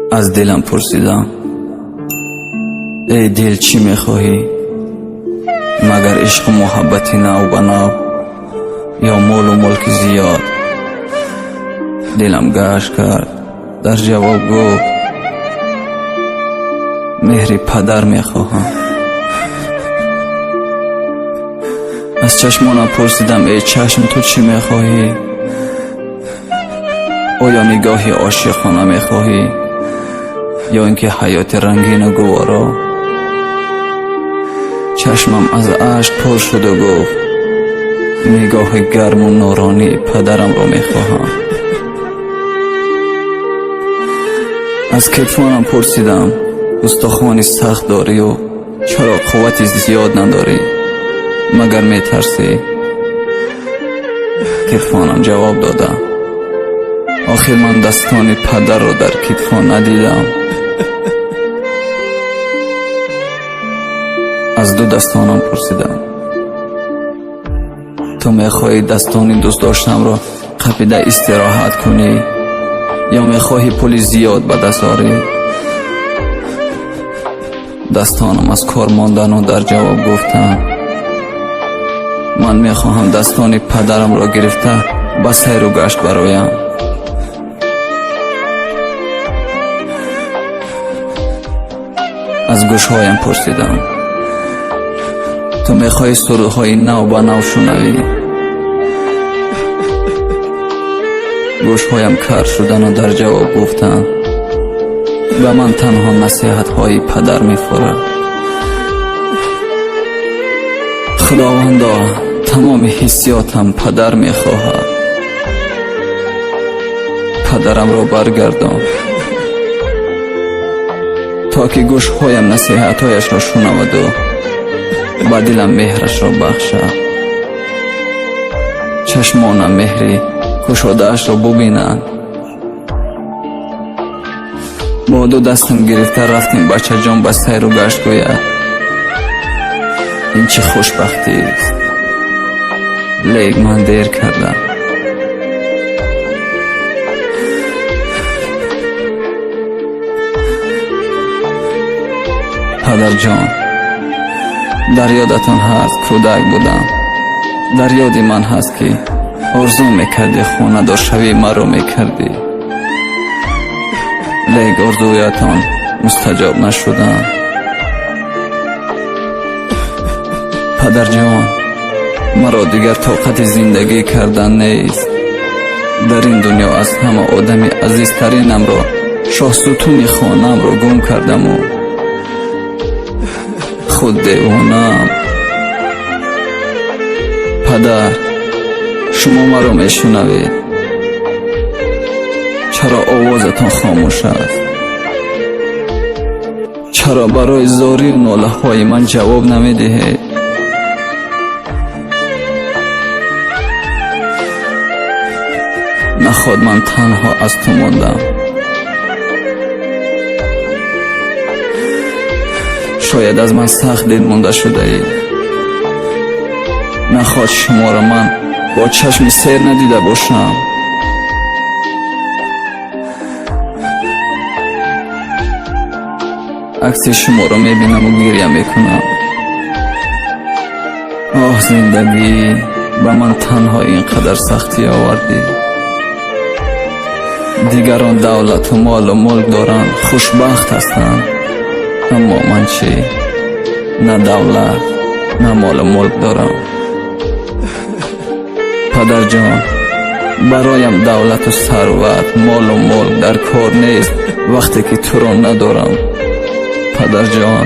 Аз дилам пурсидам: эй дил, чӣ мехоҳӣ? Магар ишқу муҳаббати нав ба нав ё молу мулки зиёд? Дилам гашт кард, дар ҷавоб гуфт: меҳри падар мехоҳам. Аз чашмонам пурсидам: эй чашм, ту чӣ мехоҳӣ? Оё нигоҳи ошиқона мехоҳӣ ё ин ки ҳаёти рангину гуворо? Чашмам аз ашк пур шуду гуфт: нигоҳи гарму нуронии падарамро мехоҳам. Аз китфонам пурсидам: устухони сахт дорию чаро қуввати зиёд надорӣ? Магар метарсӣ? Китфонам ҷавоб дода: охир ман дастони падарро дар китфон надидам. Аз ду дастонам пурсидам: ту мехоҳӣ дастони дӯстдоштамро қапида истироҳат кунӣ ё мехоҳӣ пули зиёд ба даст орӣ? Дастонам аз кор мондану дар ҷавоб гуфтанд: ман мехоҳам дастони падарамро гирифта ба сайру гашт бароям. Аз гӯшҳоям пурсидам: ту мехоҳӣ сурудҳои нав ба нав шунавӣ? Гӯшҳоям кар шудану дар ҷавоб гуфтанд: ба ман танҳо насиҳатҳои падар мефурад. Худовандо, тамоми ҳиссиётам падар мехоҳад. Падарамро баргардон, то ки гӯшҳоям насиҳатҳояшро шунаваду ба дилам меҳрашро бахшад, чашмонам меҳри кушодаашро бубинанд. Бо ду дастам гирифта рафтем бачаҷон ба сайру гашт гӯяд. Ин чӣ хушбахтист! Лек ман дер кардам. Падарҷон, дар ёдатон ҳаст кӯдак будам. Дар ёди ман ҳаст ки орзу мекардӣ хонадоршавии маро мекардӣ. Лек орзуятон мустаҷоб нашуданд. Падарҷон, маро дигар тоқати зиндагӣ кардан нест. Дар ин дунё аз ҳама одами азизтаринамро, шоҳсутуни хонаамро гум кардаму худ девонаам. Падар, шумо маро мешунавед? Чаро овозатон хомӯш аст? Чаро барои зорию нолаҳои ман ҷавоб намедиҳед? Наход ман танҳо аз ту мондам. Шояд аз ман сахт дил монда шудаӣ. Наход шуморо ман бо чашми сер надида бошам. Акси шуморо мебинаму гиря мекунам. Оҳ, зиндагӣ, ба ман танҳо ин қадар сахтӣ овардӣ. Дигарон давлату молу мулк доранд, хушбахт ҳастанд. Аммо ман чӣ? На давлат, на молу мулк дорам. Падарҷон, бароям давлату сарват, молу мулк дар кор нест вақте ки туро надорам. Падарҷон.